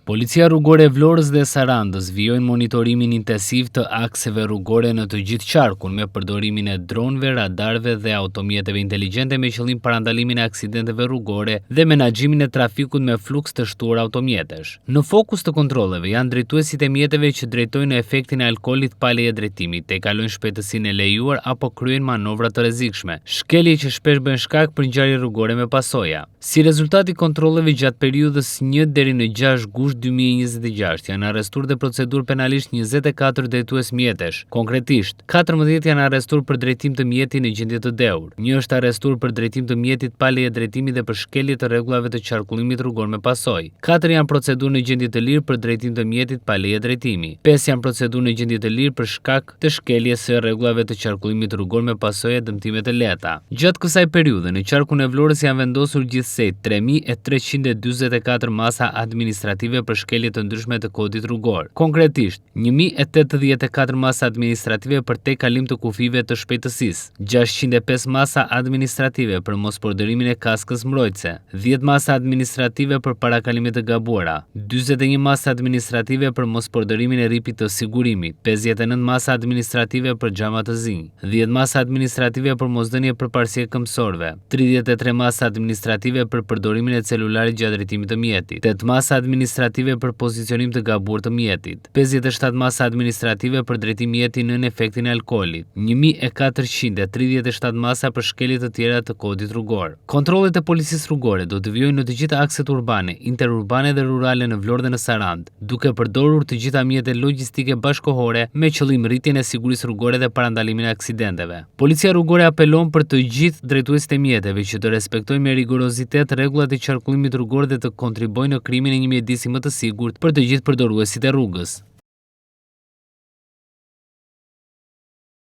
Policia Rrugore e Vlorës dhe Sarandës vijojnë monitorimin intensiv të akseve rrugore në të gjithë qarkun me përdorimin e dronëve, radarëve dhe automjeteve inteligjente me qëllim parandalimin e aksidenteve rrugore dhe menaxhimin e trafikut me fluks të shtuar automjetesh. Në fokus të kontrolleve janë drejtuesit e mjeteve që drejtojnë në efektin e alkoolit pa leje drejtimi, tejkalojnë shpejtësinë e lejuar apo kryejnë manovra të rrezikshme, shkelje që shpesh bëhen shkak për ngjarje rrugore me pasoja. Si rezultat i kontrolleve gjatë periudhës një deri në 6 gusht 2026 janë arrestuar dhe proceduar penalisht 24 drejtues mjetesh. Konkretisht, 14 janë arrestuar për drejtim të mjetit në gjendje të dehur, një është arrestuar për drejtim të mjetit pa leje drejtimi dhe për shkelje të rregullave të qarkullimit rrugor me pasojë. 4 janë proceduar në gjendje të lirë për drejtim të mjetit pa leje drejtimi. 5 janë proceduar në gjendje të lirë për shkak të shkeljes së rregullave të qarkullimit rrugor me pasoja dëmtime të lehta. Gjatë kësaj periudhe, në qarkun e Vlorës janë vendosur gjithsej 3344 masa administrative për shkelje të ndryshme të kodit rrugor. Konkretisht, 1084 masa administrative për tejkalim të kufijve të shpejtësisë, 605 masa administrative për mospërdorimin e kaskës mbrojtëse, 10 masa administrative për parakalime të gabuara, 41 masa administrative për mospërdorimin e rripit të sigurimit, 59 masa administrative për xhama të zinj, 10 masa administrative për mosdhënie përparësie këmbësorëve, 33 masa administrative për përdorimin e celularit gjatë drejtimit të mjetit, 8 masa administrative për pozicionim të gabuar të mjetit, 57 masa administrative për drejtim mjeti nën efektin e alkoolit, 1437 masa për shkelje të tjera të kodit rrugor. Kontrollet e policisë rrugore do të vijojnë në të gjitha akset urbane, interurbane dhe rurale në Vlorë dhe në Sarandë, duke përdorur të gjitha mjetet logjistike bashkëkohore me qëllim rritjen e sigurisë rrugore dhe parandalimin e aksidenteve. Policia rrugore apelon për të gjithë drejtuesit e mjeteve që të respektojnë me rigorozitet rregullat e qarkullimit rrugor dhe të kontribuojnë në krijimin e një mjedisi më të sigurt për të gjithë përdoruesit e rrugës.